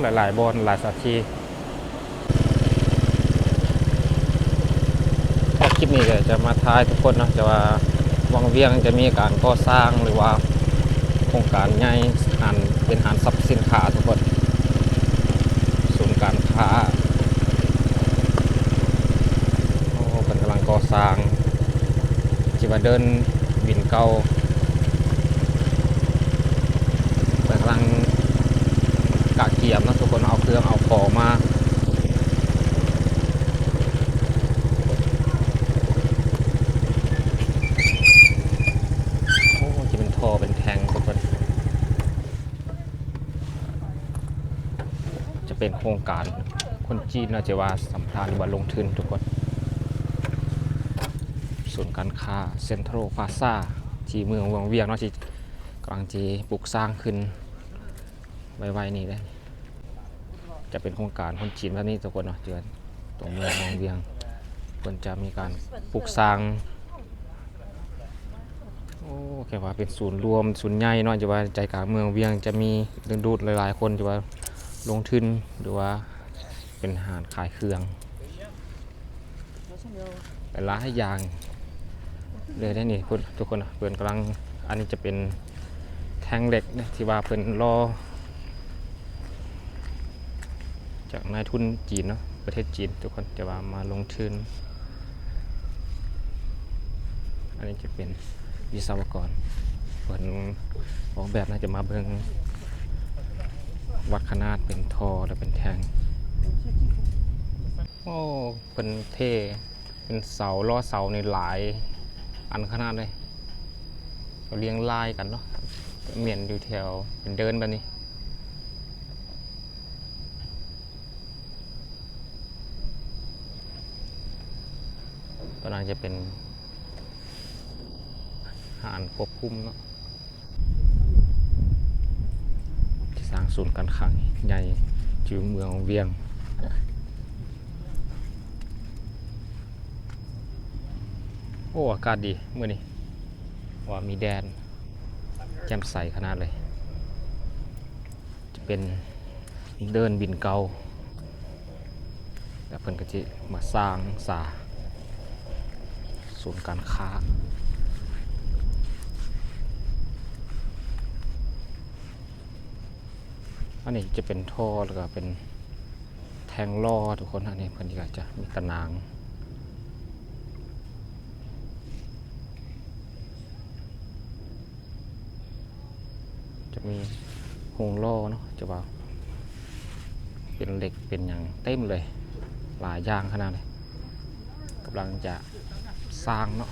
ຫຼາຍໆບ່ອນ ຫຼາຍສະຖານທີ່. ຄລິບນີ້ກໍຈະມາຖ່າຍທຸກຄົນເນາະ ຈະວ່າວັງວຽງຈະມີການກໍ່ສ້າງ ຫຼືວ່າໂຄງການໃຫຍ່ ຮ້ານ ເປັນຮ້ານສັບສິນຄ້າທຸກຄົນ ສູນການຄ້າ. ໂອ້ ເພິ່ນກຳລັງກໍ່ສ້າງ ທີ່ວ່າເດີ່ນບິນເກົ່າ ເພິ່ນກຳລັງກະກຽມເນາະທຸກຄົນ ເອົາເຄື່ອງເອົາຂອງມາ. ໂອ້ ຈະເປັນທໍ່ເປັນແທ່ງທຸກຄົນ. ຈະເປັນໂຄງການຄົນຈີນເນາະ ທີ່ວ່າສຳປະທານ ຫຼືວ່າລົງທຶນທຸກຄົນ. ສູນການຄ້າເຊັນທຣອລພລາຊາ ທີ່ເມືອງວັງວຽງເນາະ ທີ່ກຳລັງຊິປຸກສ້າງຂຶ້ນໄວໆນີ້ເດ້. ຈະເປັນໂຄງການຄົນຈີນແບບນີ້ທຸກຄົນເນາະ ທີ່ວ່າຕົງເມືອງວັງວຽງ ເພິ່ນຈະມີການປຸກສ້າງ. ໂອ້ ແຄ່ວ່າເປັນສູນລວມ ສູນໃຫຍ່ເນາະ ຈະວ່າໃຈກາງເມືອງວຽງ ຈະມີດຶງດູດຫຼາຍໆຄົນ ທີ່ວ່າລົງທຶນ ຫຼືວ່າເປັນຮ້ານຂາຍເຄື່ອງ ຫຼາຍໆຢ່າງເລີຍເດ້ນີ້ ທຸກຄົນ. ເພິ່ນກຳລັງ ອັນນີ້ຈະເປັນແທ່ງເຫຼັກເດ້ ທີ່ວ່າເພິ່ນລໍ ຈາກນາຍທຶນຈີນເນາະ ປະເທດຈີນທຸກຄົນ ແຕ່ວ່າມາລົງທຶນ. ອັນນີ້ຈະເປັນວິສະວະກອນ ເພິ່ນອອກແບບ ໜ້າຈະມາເບິ່ງວັດຂະໜາດເປັນທໍ່ ແລະ ເປັນແທ່ງ. ໂອ້ ເພິ່ນເທ ເປັນເສົາ ລໍ້ເສົານີ້ຫຼາຍອັນຂະໜາດເລີຍ ລຽງລາຍກັນເນາະ ແມ່ນຢູ່ແຖວເປັນເດີ່ນແບບນີ້. ຕົວນັ້ນຈະເປັນຮ້ານຄວບຄຸມເນາະ. ທີ່ສ້າງສູນການຄ້າໃຫຍ່ຢູ່ເມືອງວຽງ. ໂອ້ ອາກາດດີມື້ນີ້ ວ່າມີແດດ ແຈ່ມໃສຂະໜາດເລີຍ. ຈະເປັນເດີ່ນບິນເກົ່າ ແລ້ວເພິ່ນກໍຊິມາສ້າງສາສູນການຄ້າ. ອັນນີ້ຈະເປັນທໍ່ ແລ້ວກໍເປັນແທ່ງລໍ້ທຸກຄົນ. ອັນນີ້ເພິ່ນກໍຈະມີຕະໜ່າງ ຈະມີໂຮງລໍ້ເນາະ ຈະວ່າເປັນເຫຼັກເປັນຫຍັງເຕັມເລີຍ ຫຼາຍຢ່າງຂະໜາດເລີຍ ກຳລັງຈະສ້າງເນາະ.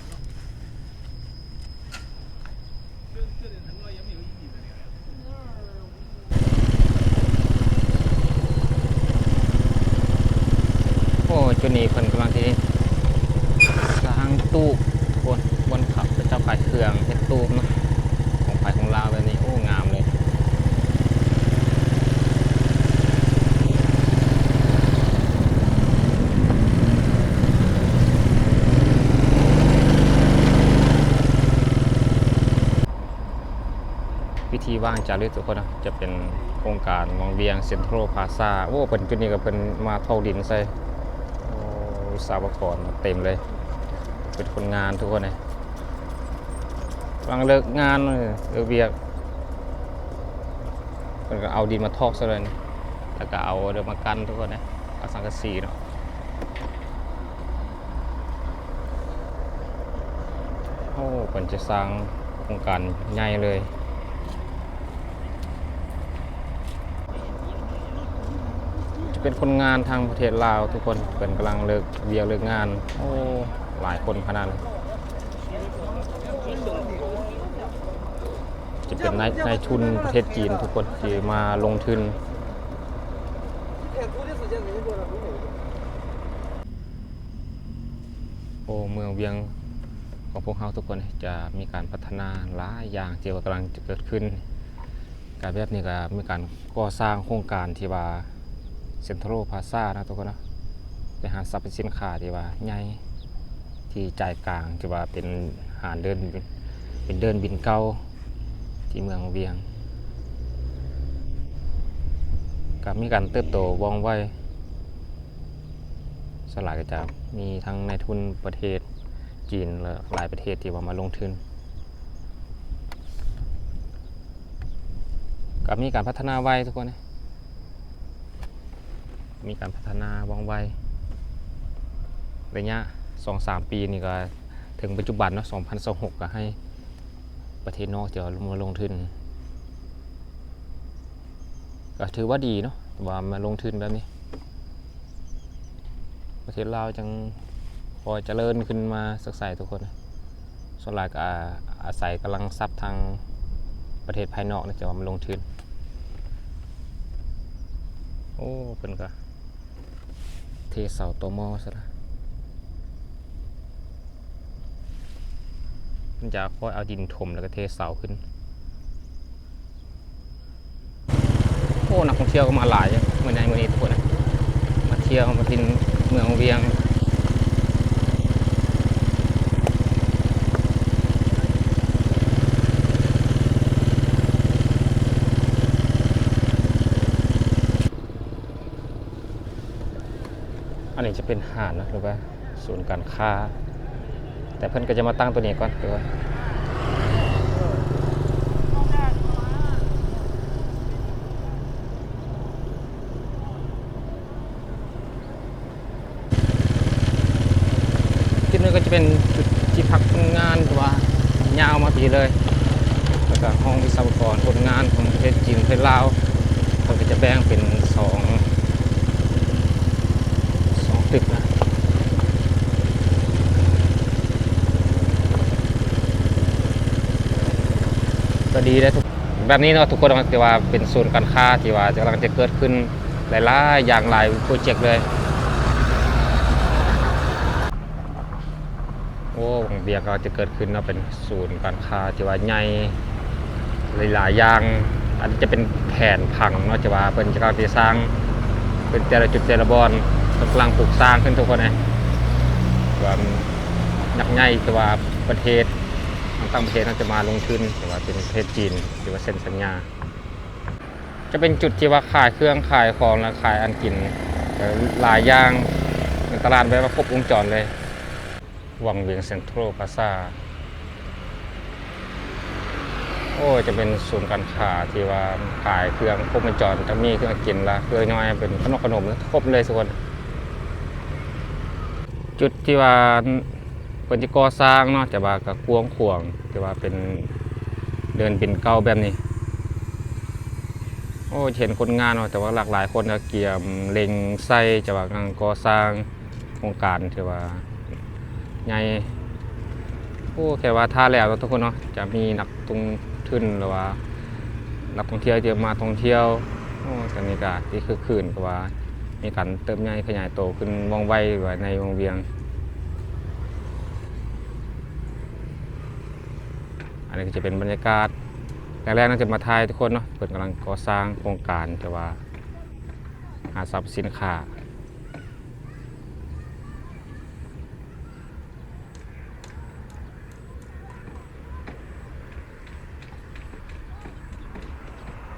ໂອ້ ຈຸດນີ້ເພິ່ນກຳລັງຊິສ້າງຕູບ ບ່ອນ ບ່ອນເຂົາເຈົ້າຂາຍເຄື່ອງ ເຮັດຕູບເນາະ ຂອງໄທຂອງລາວແບບນີ້. ໂອ້ ງາມເລີຍ. ວິທີວາງຈາລຶກທຸກຄົນເນາະ ຈະເປັນໂຄງການວັງວຽງເຊັນທຣອລພລາຊາ. ໂອ້ ເພິ່ນຈຸດນີ້ກໍເພິ່ນມາຖອກດິນໃສ່. ໂອ້ ວິສະວະກອນເຕັມເລີຍ ເປັນຄົນງານທຸກຄົນເລີຍ ກຳລັງເລີກງານ ເລີກວຽກ. ເພິ່ນກໍເອົາດິນມາຖອກໃສ່ເລີຍ ແລ້ວກໍເອົາເດີມາກັ້ນທຸກຄົນເດ້ ເອົາສັງກະສີເນາະ. ໂອ້ ເພິ່ນຈະສ້າງໂຄງການໃຫຍ່ເລີຍ ຈະເປັນຄົນງານທາງປະເທດລາວທຸກຄົນ ເພິ່ນກຳລັງເລີກວຽກເລີກງານ. ໂອ້ ຫຼາຍຄົນຂະໜາດ ຈະເປັນນາຍ ນາຍທຶນປະເທດຈີນທຸກຄົນທີ່ມາລົງທຶນ. ໂອ້ ເມືອງວຽງຂອງພວກເຮົາທຸກຄົນຈະມີການພັດທະນາຫຼາຍຢ່າງທີ່ວ່າກຳລັງຈະເກີດຂຶ້ນ. ກະແບບນີ້ກະມີການກໍ່ສ້າງໂຄງການທີ່ວ່າເຊັນທຣອລພລາຊາເນາະທຸກຄົນເນາະ ເປັນຫ້າງສັບສິນຄ້າທີ່ວ່າໃຫຍ່ ທີ່ໃຈກາງ ທີ່ວ່າເປັນຮ້ານເດີ່ນ ເປັນເດີ່ນບິນເກົ່າທີ່ເມືອງວຽງ. ກໍມີການເຕີບໂຕວ່ອງໄວ, ສ່ວນຫຼາຍກໍຈະມີທັງນາຍທຶນປະເທດຈີນ ແລະ ຫຼາຍປະເທດທີ່ວ່າມາລົງທຶນ. ກໍມີການພັດທະນາໄວທຸກຄົນ, ມີການພັດທະນາວ່ອງໄວ. ໄລຍະສອງສາມປີນີ້ກໍເຖິງປັດຈຸບັນເນາະ, ສອງພັນຊາວຫົກ ກໍໃຫ້ປະເທດນອກທີ່ວ່າມາລົງທຶນ ກໍຖືວ່າດີເນາະ, ວ່າມາລົງທຶນແບບນີ້ ປະເທດລາວຈັ່ງຄ່ອຍຈະເລີນຂຶ້ນມາສັກໄສທຸກຄົນ. ສ່ວນຫຼາຍກໍອາໄສກຳລັງຊັບທາງປະເທດພາຍນອກນະ ຈະວ່າມາລົງທຶນ. ໂອ້ ເພິ່ນກໍເທເສົາຕໍມໍຊະລະ. ມັນຈະຄ່ອຍເອົາດິນຖົມ ແລ້ວກໍເທເສົາຂຶ້ນ. ໂອ້ ນັກທ່ອງທ່ຽວກໍມາຫຼາຍເດ້ມື້ໃນມື້ນີ້ທຸກຄົນນະ, ມາທ່ຽວມາກິນເມືອງວຽງ. ອັນນີ້ຈະເປັນຮ້ານເນາະ ຫຼືວ່າສູນການຄ້າ, ແຕ່ເພິ່ນກໍຈະມາຕັ້ງໂຕນີ້ກ່ອນ ຄືວ່າ ຈຸດນີ້ກໍຈະເປັນຈຸດທີ່ພັກຄົນງານ ທີ່ວ່າຍາວມາພີ້ເລີຍ, ແລ້ວກໍຫ້ອງວິສະວະກອນຄົນງານຂອງປະເທດຈີນ ປະເທດລາວ. ເພິ່ນກໍຈະແບ່ງເປັນສອງ ສອງຕຶກນະ. ກໍດີເດ້ທຸກ ແບບນີ້ເນາະທຸກຄົນເນາະ, ທີ່ວ່າເປັນສູນການຄ້າທີ່ວ່າກຳລັງຈະເກີດຂຶ້ນຫຼາຍໆຢ່າງ, ຫຼາຍໂປຣເຈັກເລີຍ. ໂອ້ ວັງວຽງກໍຈະເກີດຂຶ້ນເນາະ, ເປັນສູນການຄ້າທີ່ວ່າໃຫຍ່ຫຼາຍໆຢ່າງ. ອັນນີ້ຈະເປັນແຜນຜັງເນາະ ທີ່ວ່າເພິ່ນກຳລັງຊິສ້າງເປັນແຕ່ລະຈຸດແຕ່ລະບ່ອນ, ເພິ່ນກຳລັງປຸກສ້າງຂຶ້ນທຸກຄົນເອີຍ. ວ່າຍັກໃຫຍ່ ທີ່ວ່າປະເທດຕ່າງປະເທດເນາະຈະມາລົງທຶນ, ທີ່ວ່າເປັນປະເທດຈີນ ທີ່ວ່າເຊັນສັນຍາ. ຈະເປັນຈຸດທີ່ວ່າຂາຍເຄື່ອງຂາຍຂອງ ແລະ ຂາຍອັນກິນ ເອີ ຫຼາຍຢ່າງ, ເປັນຕະຫຼາດແບບວ່າຄົບວົງຈອນເລີຍ. ວັງວຽງເຊັນທຣັລພາຊາ ໂອ້ ຈະເປັນສູນການຄ້າທີ່ວ່າຂາຍເຄື່ອງຄົບວົງຈອນ, ຈະມີເຄື່ອງກິນ ແລະ ເຄື່ອງຍ່ອຍ ເປັນຂະໜົມ ຂະໜົມ ຄົບເລີຍທຸກຄົນ. ຈຸດທີ່ວ່າເພິ່ນຈະກໍ່ສ້າງເນາະ, ແຕ່ວ່າກໍກວ້າງຂວາງ, ແຕ່ວ່າເປັນເດີ່ນບິນເກົ່າແບບນີ້. ໂອ້ ຈະເຫັນຄົນງານເນາະ, ແຕ່ວ່າຫຼາກຫຼາຍຄົນກໍກຽມເລັ່ງໃສ່, ແຕ່ວ່າກຳລັງກໍ່ສ້າງໂຄງການທີ່ວ່າໃຫຍ່. ໂອ້ ແຕ່ວ່າຖ້າແລ້ວເນາະທຸກຄົນເນາະ, ຈະມີນັກລົງທຶນ ຫຼືວ່ານັກທ່ອງທ່ຽວທີ່ມາທ່ອງທ່ຽວ. ໂອ້ ຕອນນີ້ກໍທີ່ຄຶກຄື້ນ ເພາະວ່າມີການເຕີບໃຫຍ່ຂະຫຍາຍໂຕຂຶ້ນວ່ອງໄວ ວ່າໃນວັງວຽງ. ອັນນີ້ກໍຈະເປັນບັນຍາກາດ ແລກໆ ເນາະ ຈະມາຖ່າຍທຸກຄົນເນາະ, ເພິ່ນກຳລັງກໍ່ສ້າງໂຄງການ ແຕ່ວ່າຫ້າງສັບສິນຄ້າ.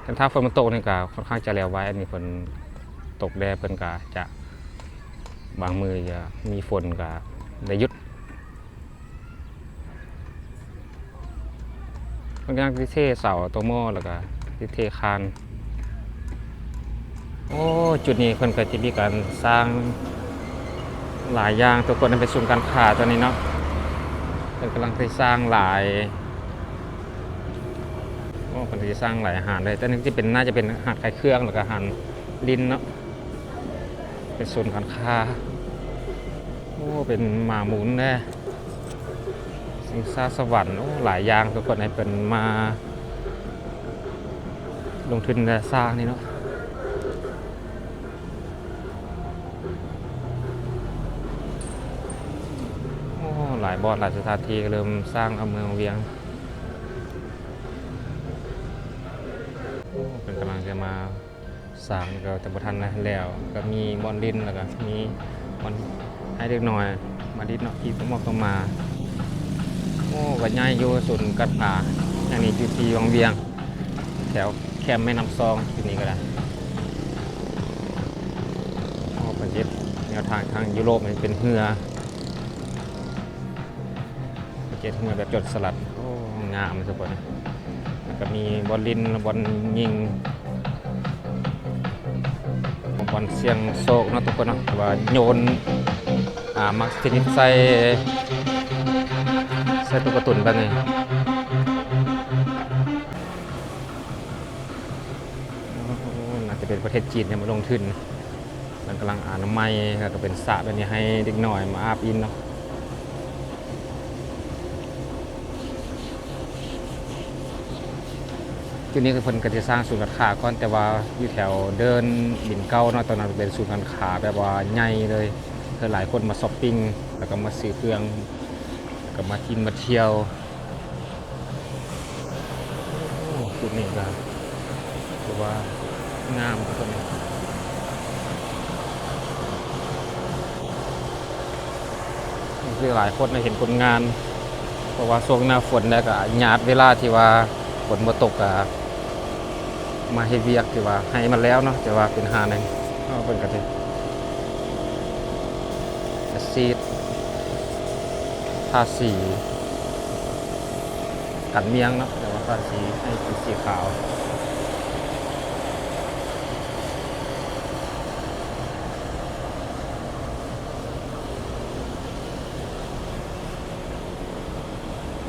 ແຕ່ຖ້າຝົນມັນຕົກນີ້ກໍຄ່ອນຂ້າງຈະແລ້ວໄວ, ອັນນີ້ເພິ່ນຕົກແດ່ ເພິ່ນກໍຈະ ບາງມື້ຈະມີຝົນກໍໄດ້ຢຸດ. ເພິ່ນກຳລັງຊິເທເສົາຕໍມໍ ແລ້ວກໍຊິເທຄານ. ໂອ້ ຈຸດນີ້ເພິ່ນກໍຈະມີການສ້າງຫຼາຍຢ່າງ ທຸກຄົນ. ເປັນສູນການຄ້າຕົວນີ້ເນາະ, ເພິ່ນກຳລັງຊິສ້າງຫຼາຍ. ໂອ້ ເພິ່ນຊິສ້າງຫຼາຍຮ້ານເລີຍ, ແຕ່ນີ້ຊິເປັນ ໜ້າຈະເປັນຮ້ານຂາຍເຄື່ອງ ແລ້ວກໍຮ້ານຫຼິ້ນເນາະ. ເປັນສູນການຄ້າ. ໂອ້ ເປັນໝາໝູນແດ່ ຊິງຊ້າສະຫວັນ. ໂອ້ ຫຼາຍຢ່າງ ທຸກຄົນ ໃຫ້ເພິ່ນມາລົງທຶນແຕ່ສ້າງນີ້ເນາະ. ໂອ້ ຫຼາຍບ່ອນ ຫຼາຍສະຖານທີ່ ເລີ່ມສ້າງເອົາເມືອງວຽງ. ໂອ້ ເພິ່ນກຳລັງຈະມາ ສ້າງກໍຈະບໍ່ທັນແລ້ວ, ກໍມີບ່ອນຫຼິ້ນ ແລ້ວກໍມີບ່ອນໃຫ້ເດັກນ້ອຍມາຫຼິ້ນເນາະ ຂີ່ຕົວໝອກຕົວໝາ. ໂອ້ ກໍໃຫຍ່ຢູ່ ສູນການຄ້າ ອັນນີ້ຢູ່ທີ່ວັງວຽງ ແຖວແຄມແມ່ນ້ຳຊອງ ທີ່ນີ້ກໍໄດ້. ເຮັດແນວທາງທາງຢູໂຣບ ມັນເປັນເຮືອ ເຮັດເຮືອແບບໂຈນສະຫຼັດ. ໂອ້ ງາມທຸກຄົນ. ແລ້ວກໍມີບ່ອນຫຼິ້ນ ບ່ອນຍິງ ບ່ອນສ່ຽງໂຊກເນາະທຸກຄົນເນາະ ແຕ່ວ່າໂຍນ ອ່າ ໝາກເທນນິສໃສ່ ໃສ່ຕຸກກະຕຸນແບບນີ້. ໂອ້ ໜ້າຈະເປັນປະເທດຈີນທີ່ມາລົງທຶນ. ເພິ່ນກຳລັງອະນາໄມ ແລ້ວກໍເປັນສະແບບນີ້ໃຫ້ເດັກນ້ອຍມາອາບອີ່ມເນາະ. ຈຸດນີ້ເພິ່ນກໍຈະສ້າງສູນການຄ້າກ່ອນ ແຕ່ວ່າຢູ່ແຖວເດີ່ນບິນເກົ່າເນາະ ຕອນນັ້ນເປັນສູນການຄ້າແບບວ່າໃຫຍ່ເລີຍ ເພື່ອຫຼາຍຄົນມາຊັອບປິງ ແລ້ວກໍມາຊື້ເຄື່ອງ ແລ້ວກໍມາກິນມາທ່ຽວ. ໂອ້ ຈຸດນີ້ກໍຖືວ່າງາມທຸກຄົນ. ຄືຫຼາຍຄົນໄດ້ເຫັນຄົນງານ ເພາະວ່າຊ່ວງໜ້າຝົນ ແລ້ວກໍຍາດເວລາທີ່ວ່າຝົນບໍ່ຕົກ ກໍມາເຮັດວຽກທີ່ວ່າໃຫ້ມັນແລ້ວເນາະ ແຕ່ວ່າເປັນຫາແນງ ເອົາເບິ່ງກັນເດ້ ອາຊີບ ທາສີກັນໝ້ຽງເນາະ ແຕ່ວ່າທາສີໃຫ້ເປັນສີຂາວ.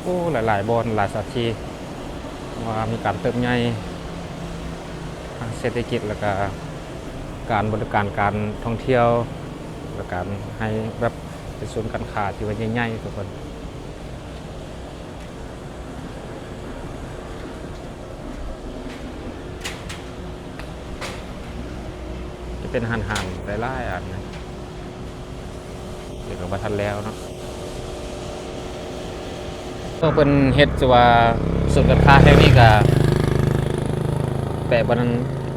ໂອ້ ຫຼາຍໆບ່ອນ ຫຼາຍສະຖານທີ່ ວ່າມີການເຕີບໃຫຍ່ທາງເສດຖະກິດ ແລ້ວກະການບໍລິການການທ່ອງທ່ຽວ ແລ້ວກະໃຫ້ແບບເປັນສູນການຄ້າທີ່ວ່າໃຫຍ່ໆທຸກຄົນ. ຈະເປັນຮ້ານອາຫານຫຼາຍໆອັນນະ ແຕ່ກໍບໍ່ທັນແລ້ວເນາະ. ເພິ່ນເຮັດຄືວ່າສູນການຄ້າແຫ່ງນີ້ກໍແປະບ່ອນນັ້ນ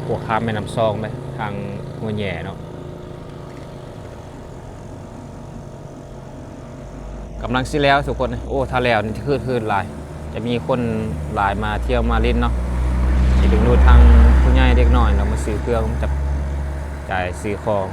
ຂົວຂ້າມແມ່ນ້ຳຊອງເດ້ ທາງຫ້ວຍແຫຍ່ເນາະ. ກຳລັງຊິແລ້ວທຸກຄົນ. ໂອ້ ຖ້າແລ້ວນີ້ຈະຄຶກຄື້ນຫຼາຍ ຈະມີຄົນຫຼາຍມາທ່ຽວມາຫຼິ້ນເນາະ. ຊິດຶງດູດທັງຜູ້ໃຫຍ່ເດັກນ້ອຍເນາະ ມາຊື້ເຄື່ອງ ຈັບຈ່າຍຊື້ຂອງ.